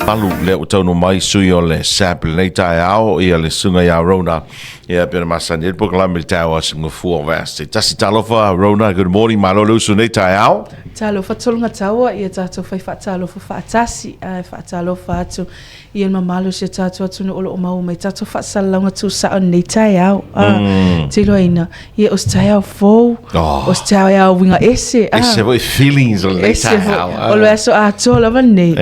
Malu lea ua taunuu mai sui o le SAP i lenei taeao, ia le susuga ia Rona, ia pei ona masani ai le polokalame i le taeao a Sigafua o Vaiaso taitasi. Talofa Rona, good morning, malo le usu i lenei taeao. Talofa Tologataua, ia tatou fai faatalofa faatasi, ae faatalofa atu i le mamalu o si o tatou atunuu o lo o maua mai tatou faasalalauga tuusao i lenei taeao. Teiloaina, ia o se taeao fou, o se taeao uiga ese. Ese foi feelings o lenei taeao. O le aso atoa lava lenei,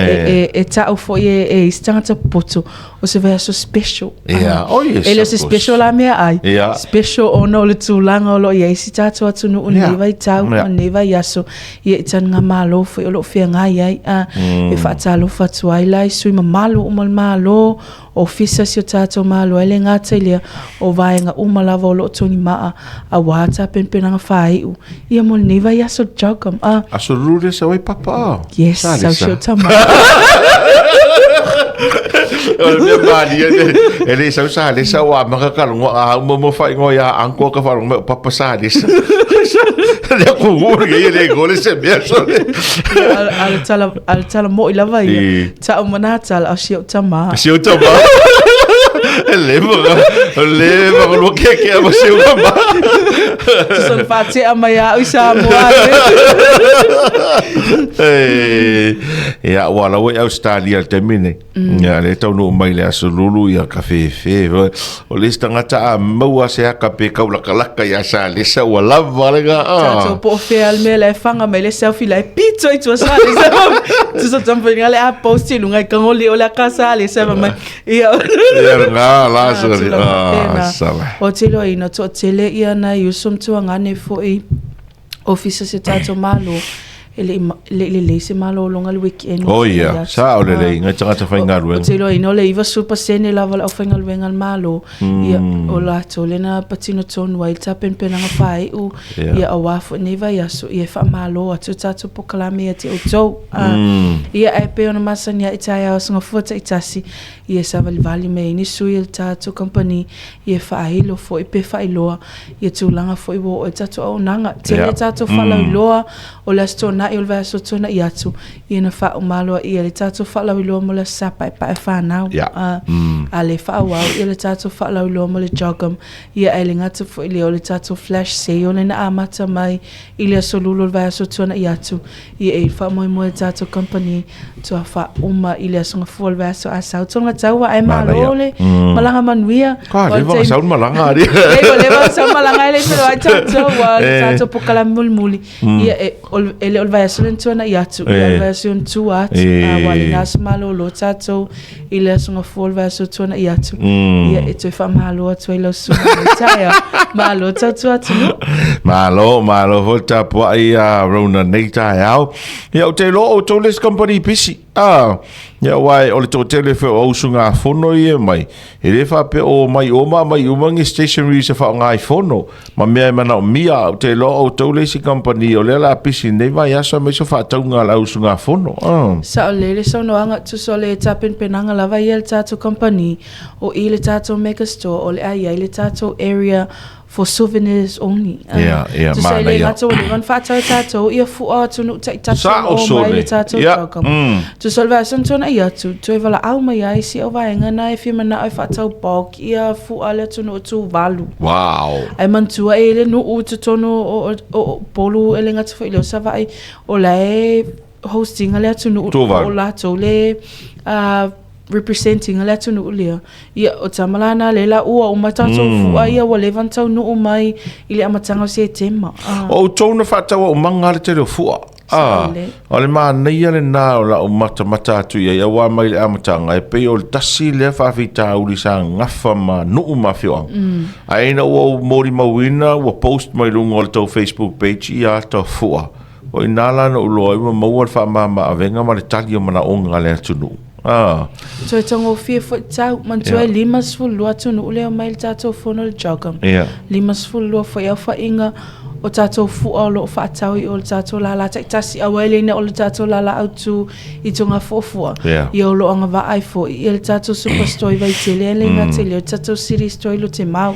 e tau foi e isi tagata popoto, o se vaiaso special. Yeah. Oh, yes, e le o se special la meaai, special ona o le tulaga o lo o i ai si tatou atunuu i lenei vaitau ma lenei vaiaso, ia i taligamalo foi o lo o feagai ai. E faatalofa atu ai la i sui mamalu uma o le Malo, Ofisa o si o tatou Malo ai le gata i lea, o vaega uma lava o lo o togimaa aua tapenapenaga faaiu ia mo lenei vaiaso le CHOGM. Aso lulu lea sau ai papa. Yes, sau si o tama. O le mea malie e le sau sa lesa ua amata ka logo a uma mo faaigoa ia uncle ka faalogo mai o papa sa lesa. Lea kugu le ia le gole se mea so. A le tala a le tala moi lava ia. Tau mana tala o si o tama. Si o tama. E le ma le ma lo ke ke ma si o tama. Tusa whātea mai a ui Samoa. Ia, ua laua i Australia le taimi nei. Ia, le taunuu mai le aso lulu ia ka fefe. O le isi tagata a maua se aka pe kaulakalaka ia sa lesa ua lava le ga. Tatou po o fea le mea la e fanga mai le selfie la e pito i tua sa lesa. Tusa tampai le a post i lunga i kangoli o le aka sa lesa mai. Ia. Ia nga la sa le. Ah, sala. O te loa ina toatele ia nai uso ma tuagane foi ofisa o si o tatou Malo e le i lelei se malologa le weekend. Oh ia, sao lelei ngai tagata faigaluega. Ou te iloaina o le 90% lava o le aufaigaluega a le Malo, ia o latou lea na patino tonu ai le tapenapenaga faaiu, ia aua foi lenei vaiaso, ia e faamalo atu le tatou polokalame ia te outou. Ia ae pei ona masani ai i taeao aso Gafua taitasi, ia e savalivali mai ai ni sui o le tatou kamupani ia e faailo foi pe faailoa ia tulaga foi ua oo ai tatou auaunaga. Tele yeah. tatou faalauiloa o le Aso Toonai o le vaiaso tuanai atu, ia na faauma aloaia le tatou faalauiloa mo le Aso Sa Paepae Fanau. Yeah. A le faaauau ia le tatou faalauiloa mo le CHOGM, ia ae le gata foi lea o le tatou flash sale lea na amata mai i le Aso Lulu o le vaiaso tuanai atu, ia e faamoemoe le tatou kamupani tua faauma i le Aso Gafua o le vaiaso a sau tonga taua ae malo le malaga manuia. Ka leva na sau le malaga ali. Ei, ua leva na sau le malaga e le i feiloai tatou ua le tatou polokalame mulimuli. Ia e e le o le vaiaso lea na tuanai atu, ia o le vaiaso na tua atu. A ua le na aso malolo tatou i le Aso Gafua o le vaiaso tuanai atu. Ia e toe faamalo atu ai lau susuga i lenei taeao. Malo tautua atunuu. Malo, malo foi le tapuai a Rona nei taeao. Ia, ou te iloa o outou le isi kamupani pisi. Ah, ia, aua o le toatele foi o au usugafono ia e omai, e le faapea o omai uma aumai uma ni stationeries e faaaoga i fono ma mea e manaomia. Ou te iloa o outou le isi kamupani o lea o le a pisi i lenei vaiaso aemaise o faatauga a le au usugafono. Ah. Saolele le saunoaga, tusa o le tapenapenaga lava ia a le tatou kamupani, o i le tatou mega store o le a i ai le tatou area for souvenirs only. Yeah, yeah, Tusa i le gata ua leva ona faatau e tatou ia fua o atunuu taitasi o lo o mai le tatou CHOGM. Tusa o le vaiaso na tuanai atu, toe valaau mai ai si au vaega na e fia manao e faatau bulk ia fua a le atunuu o Tuvalu. Wow. Ae manatua e le nuu i totonu o Upolu e le gata foi i lea o Savaii, o la e host ina le atunuu o latou le represent ina le atunuu lea. Ia, o tama la na le la ua uma tatou fua ia ua leva ona taunuu mai i le amataga o Setema. O outou na faatau aumaga le tele o fua. O le manaia lena o lau matamata atu i ai, aua mai le amataga e pei o le tasi lea faafitauli sa gafa ma nuu ma afioaga. Ae ina ua ou molimauina ua post mai luga o le tou Facebook page ia ata fua, o i ina la na ou iloa ai ua maua le faamama-avega ma le tali o manaoga a le atunuu. Toe taugofie foi tau, manatua e 52 atunuu lea e omai i le tatou fono i le CHOGM. 52 foi aofaiga. o tatou fua o lo o faatau i o le tatou lālā taitasi, aua e le na o le tatou lālā autū i Togafuafua, Yeah. ia o lo o agavaa ai foi ia le tatou Superstore i Vaitele, e le gata i lea o le tatou City Store i Lotemau.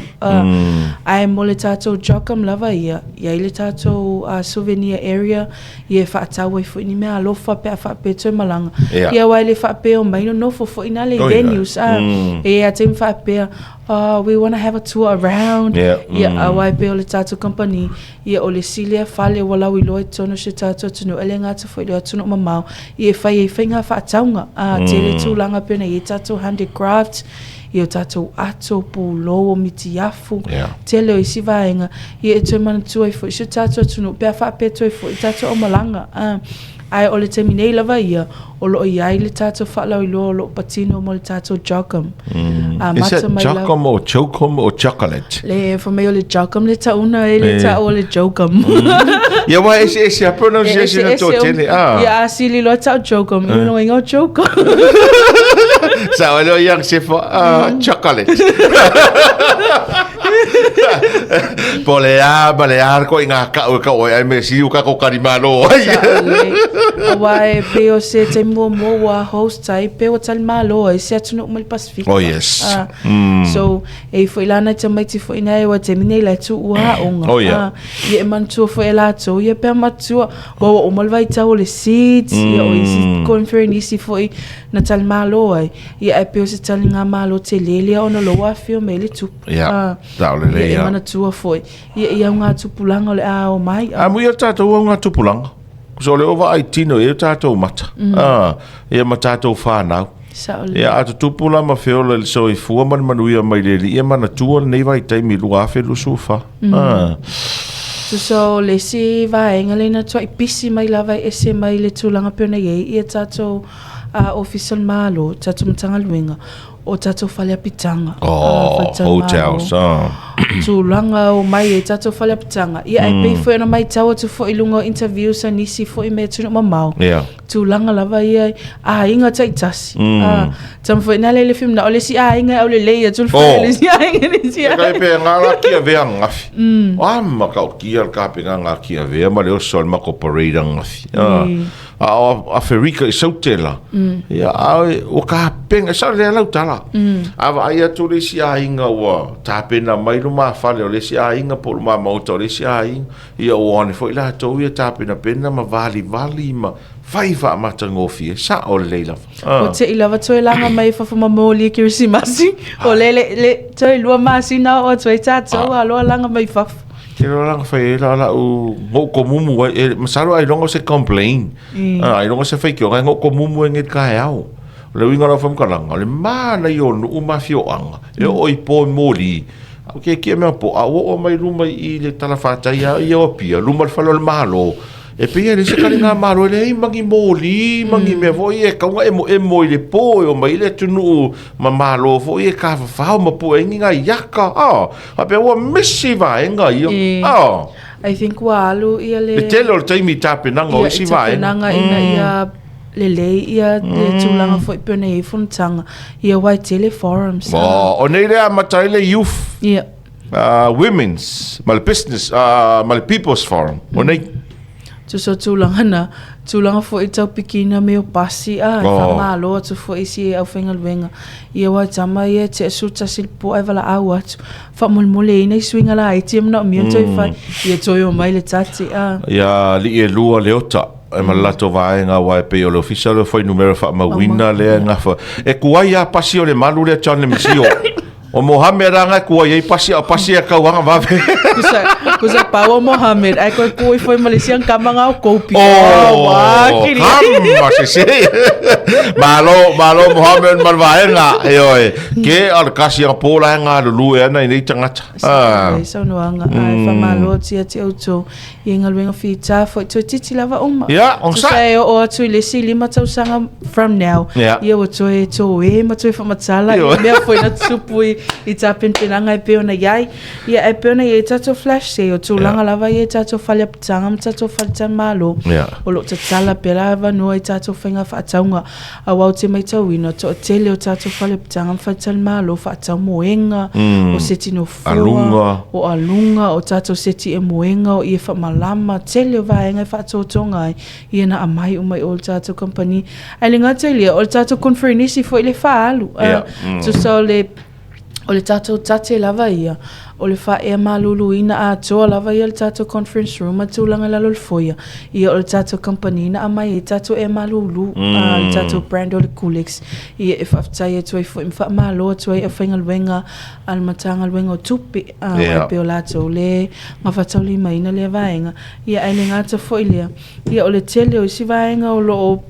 Ae mo le tatou Jocum lava ia, i ai le tatou souvenir area ia e faatau ai foi ni mea alofa pe a faapea toe malaga. Yeah. Ia aua e le faapea o mai nonofo foi na le Oi, venues, e i ai lava taimi faapea, oh, we wanna have a tour around. Yeah. Ia, aua e pei o le tatou kamupani, ia o le isi lea fale ua lauiloa i totonu o si o tatou atunuu, e le gata foi i le atunuu mamao, ia e fai ai faiga faatauga. Tele tulaga pei ona i ai tatou handicrafts, ia o tatou ato, pulou, o mitiafu, Yeah. tele o isi vaega, ia e toe manatua ai foi si o tatou atunuu pe a faapea toe foi i tatou aumalaga. Ae o le taimi nei lava ia, o lo o i ai le tatou faalauiloa o lo o patino mo le tatou Jocum. Is Amata it mai lava. Jocum or Chocum or chocolate? Le, fai mai o le Jocum le tauna, e le tau o le Jocum. Ia aua e eseese a pronunciation a toatele. Ia a sili loa tau Jocum, ia lona uiga o Jocum. Sao ai lea o Young Sefa, chocolate. Po o le a ma le a koe ngā kau e kau ai me sili o kako kari malo ai. Saʻolelei. Aua e pei o se taimi muamua ua host ai pe ua tali malo ai se atunuu mai le Pasefika. Oh yes. So e i foi la nai tamaiti foi na e ua taimi nei la e tuua aoga. Oh yeah. Ia e manatua foi e latou ia pea matua ua ua uma le vaitau o le SIDS ia o isi conferenisi foi na tali malo ai. Ia ae pei o se taliga malo tele lea ona lou afio mai le tupu. Ia, saolelei Ia e ia. manatua foi ia i au ngā tupulaga o le a o mai. A mui o tatou au ngā tupulaga. So le o vaai tino e o tatou mata. Ia ma tatou whanau. Saolelei. Ia a tutupu la ma feola i le soifua ma le manuia mai le Alii e manatua lenei vaitaimi 2024. Tusa o le isi vaega lea na tuai pisi mai lava e ese mai le tulaga pei ona i ai ia tatou Ofisa o le Malo, tatou Matagaluega, o tatou fale apitaga. Oh, hotels. Tulaga o mai ai tatou fale apitaga. Ia, ae pei foi ona matau atu foi i luga o interviews a nisi foi mai atunuu mamao. Yeah. Tulaga lava ia aiga taitasi. Tama foi na le le fimna o le isi aiga e aulelei atu le fale le isi aiga le isi E kai aiga. pe ngā la kia vea ngafi. A ma ka o kia le kape ngā ngā kia vea ma le oso le mako parade ngafi. A o Aferika i Sautela. Ia a o ka penga sa le lau tala. A va ai atu le isi aiga ua tapena mai lo mafale o le isi aiga po o le mamauta o le isi aiga. Ia ua one foi latou ia tapena pena ma vali vali ma fai faamatagofie, sao lelei lava. Ua te'i lava toe laga mai i fafo ma moli e Kerisimasi. O le le le toe lua masina oo atu ai tatou a loa laga mai fafo. Te loa laga fai ai la la'u go'okomumu ai, e masalo ailoga o se complain, ailoga o se faitioga e go'okomumu ai nei le taeao. O le uiga o lau faamatalaga, o le manaia o nuu ma afioaga, e oo i po i moli, a o kiekie mea po, a ua oo mai luma i le talafatai lava ia o Apia, luma o le fale o le Malo, e pei e leai se taligamalo, e leai ma ni moli ma ni mea foi ia e tatau ona emoemo i le po e omai ai le atunuu ma malo foi ia e tafafao ma pue ai ni nai aka, a, faapea ua misi vaega ia, a. I think ua alu ia le. Le tele o le taimi i tapenaga o isi vaega. Ia, i tapenaga ina ia lelei ia le tulaga foi pei ona i ai fonotaga, ia aua e tele forums. O nei le amata ai le youth. Ia. Women's ma le business ma le people's forum o nei. Tusa o tulaga na, tulaga foi tau pikina me o pasi, a, e faamalo atu foi i si aufaigaluega. Ia aua e tama ia e tea 11 le po ae valaau atu, faamolemole i ai nai suiga laiti e manaomia ona toe fai, ia toe omai le tate, a. Ia alii e lua Leota e ma le latou vaega aua e pei o le ofisa lea o fuainumera faamauina lea e gafa. E tuai lava pasi o le malu lea John Lemesio. O Mohamed lava e tuai ai pasi a o pasi e tauaga vave. Kusa, kusa pau o Mohamed, ai koe kui foi ma le isi ankama nga o Kopi. Oh, wā, kiri. kama sese. Malo, malo Mohamed ma le vaega. Ioe, ke o le kasi a pō la e galulue ana i nei tagata. Ah. Saunoaga, ai whamalo tia te outou. I galuega fita foi toeitiiti lava uma. Ia, onosai. Tusa e oo atu i le isi 5 tausaga from now. Ia. Ia ua toe toe ma toe faamatala i mea foi na tupu i, i tapenapenaga e pei ona i ai. Ia, e pei ona i ai tatou flash sale. O tulaga lava ia i tatou fale apitaga ma tatou faletalimalo, o lo o tatala pea le avanoa i tatou faiga faatauga. Aua ou te matauina, toatele o tatou fale apitaga ma faletalimalo faatau moega, o seti nofoa, o aluga, o tatou seti moega, o ie faamalama, tele o vaega e faatotoga ai, ia na aumai uma i o i le tatou kamupani. Ae le gata i lea, o le tatou koneferenisi foi lea e faaalu. Tusa o le O le tatou tate lava ia, o le faaea maluluina atoa lava ia o le tatou conference room ma tulaga i lalo o le foyer, ia o le tatou kamupani na aumai ai tatou ea malulu, le tatou brand o le Coolex. Ia e faafetai atu ai foi ma faamalo atu ai i le aufaigaluega a le Matagaluega o Tupe, aua e pei o latou lea e gafataulimaina lea vaega. Ia ae le gata foi i lea, ia o le tele o isi vaega o lo o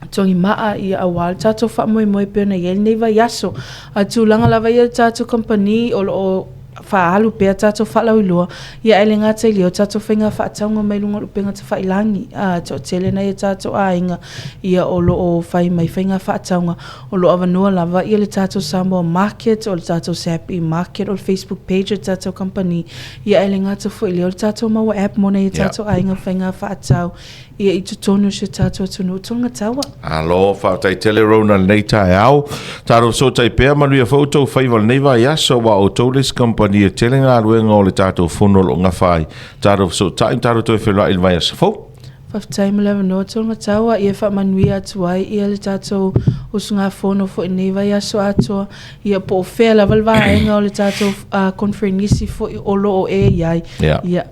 togimaa ia aua le tatou faamoemoe e pei ona i ai lenei vaiaso. A o tulaga lava ia i le tatou kamupani o lo o faaalu pea tatou faalauiloa, ia ae le gata i lea o tatou faiga faatauga mai luga o upega tafailagi. E toatele nai o tatou aiga ia o lo o fai mai faiga faatauga, o lo o avanoa lava ia le tatou Samoa Market, o le tatou SAP Market, o le Facebook page a le tatou kamupani, ia ae le gata foi i lea o le tatou Maua App mo nai o tatou aiga faiga faatau. ia i totonu o si o tatou atunuu Tonga Taua. Malo, faafetai tele Rona i lenei taeao. Tatou fesootai pea, manuia foi outou faiva i lenei vaiaso, aua o outou le isi kamupani e tele galuega o le tatou fono o lo o gafa ai. Tatou fesootai ma tatou toe feiloai i le vaiaso fou. Faafetai mo le avanoa Tonga Taua, ia faamanuia atu ai ia le tatou usugafono foi i lenei vaiaso atoa, ia po o fea lava le vaega o le tatou koneferenisi foi o lo o e i ai. Ia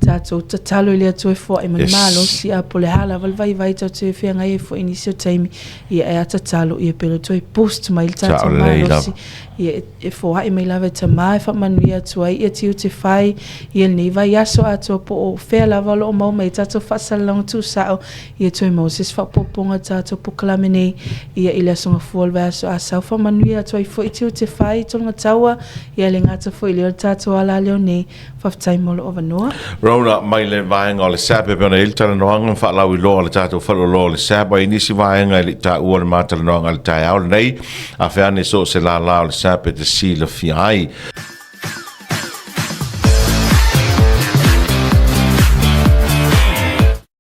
tatou tatalo i le Atua e foai mai le malosi, a po o le a lava le vaivai tatou te feagai ai foi i nisi o taimi, ia e a tatalo ia pei o le toe boost mai le tatou malosi, ia e foai mai lava e Tama e faamanuia atu ai ia tiute fai ia lenei vaiaso atoa po o fea lava o lo o maua mai ai tatou faasalalauga tuusao, ia toe maua se isi faaopoopoga o le tatou polokalame nei ia i le Aso Gafua o le vaiaso a sau. Faamanuia atu ai foi tiute fai Tologa Taua, ia e le gata foi i lea o le tatou ala leo nei. Faafetai mo lou avanoa. Rona, mai le vaega o le SAP e pei ona i ai le talanoaga ma faalauiloa a le tatou faleoloa o le SAP, a i ai nisi vaega e le i taua i le ma talanoaga i le taeao lenei, afe ane so o se lālā o le SAP e te silafia ai.